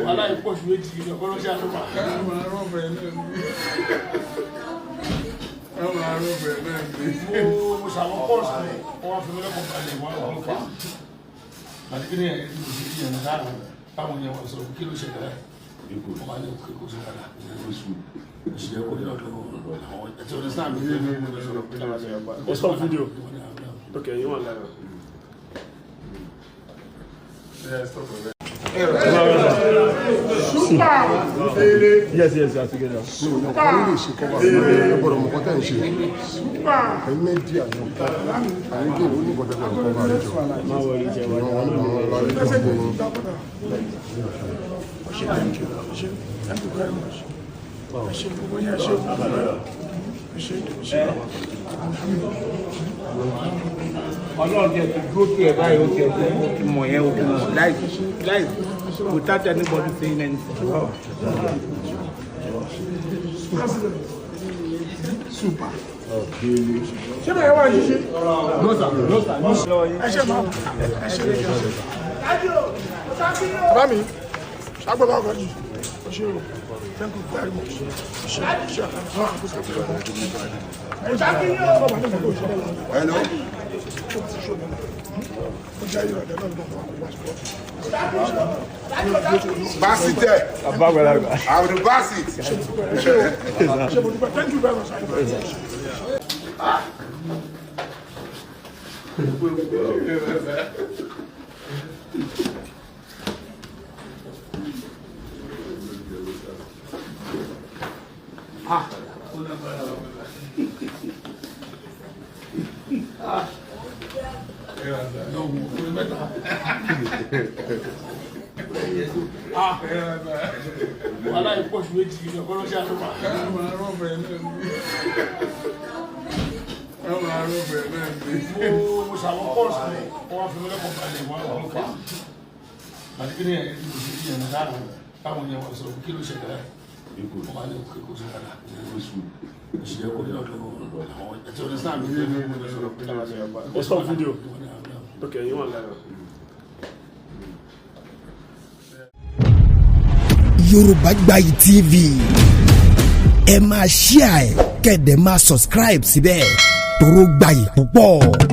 Wàhálà ìpọ̀jù méjì ní ọ̀pọ̀lọpọ̀ àlùmá. Mo ṣàwọn kọ́ọ̀sì wọ́n wá fi mí lọ́kàn balẹ̀, wọ́n wọ́n fà á. Àti kí ni ẹ̀ ní oṣù yìí yẹn náà táwọn yẹn wọ́n sọ kí ló ṣẹlẹ̀ rẹ̀? Wọ́n máa ní òkè kó sí wàhálà. Oṣù yẹ kó ní ọ̀dọ̀ àwọn ẹ̀tí ọ̀dọ̀ sáà mi. It's on video. Okay, you want that? Yeah, stop it. Yes, together. Ọkùnrin lè ṣe kọ́ba ẹ gbọ́dọ̀ mọ̀ kọ́tà ń ṣe ẹ̀yin méjì àyàn àyíké ìlú ní kọ́tà ń kọ́ba àjọ Má worry, jẹ́ wá. ìwọ̀n wọn làwọn ọlọ́rin tó ń gbọ́. Thank you very much. Ẹ ṣé gbogbo yẹn, ẹ ṣé gbogbo yẹn. Ẹ ṣé, ẹ ṣé. Ọlọ́run tiẹ̀ ti dúró tiẹ̀ báyìí, ó tiẹ̀ ti ó ti mọ̀ yẹn, ó ti mọ̀ láì láì without anybody saying anything. Super. Ṣé bẹ́ẹ̀ wá ṣiṣẹ́? No sir, no sir. Ẹ ṣé máa, ẹ ṣé. Bàbá mi, ṣàgbọ́n ọkọ̀ jù. Ẹ ṣé o. Thank you very much. Ẹ ṣé, ẹ ṣé. Hello. Ó jẹ́ ìrọ̀lẹ́ náà lọ́wọ́ àwọn passport. Basit ẹ. Abdul Basit. Ẹ ṣé o. Ẹ ṣé mo dúpẹ́. Thank you very much. Wàhálà ìpọ̀jù méjì ní ọ̀pọ̀lọpọ̀ àlùmá. Mo ṣàwọn kọ́ọ̀sì wọ́n wá fi mí lọ́kàn balẹ̀, wọ́n wọ́n fà á. Àti kí ni ẹ̀ ní oṣù yìí yẹn náà táwọn yẹn wọ́n sọ kí ló ṣẹlẹ̀ rẹ̀? Wọ́n máa ní òkè kó sí wàhálà. Oṣù yẹ kó ní ọ̀dọ̀ àwọn ẹ̀tí ọ̀dọ̀ sáà mi. It's on video. Okay, you want that? Yorùbá Gbayì TV, ẹ máa share ẹ, kẹ́ ẹ dẹ̀ máa subscribe síbẹ̀, toró gbayì púpọ̀.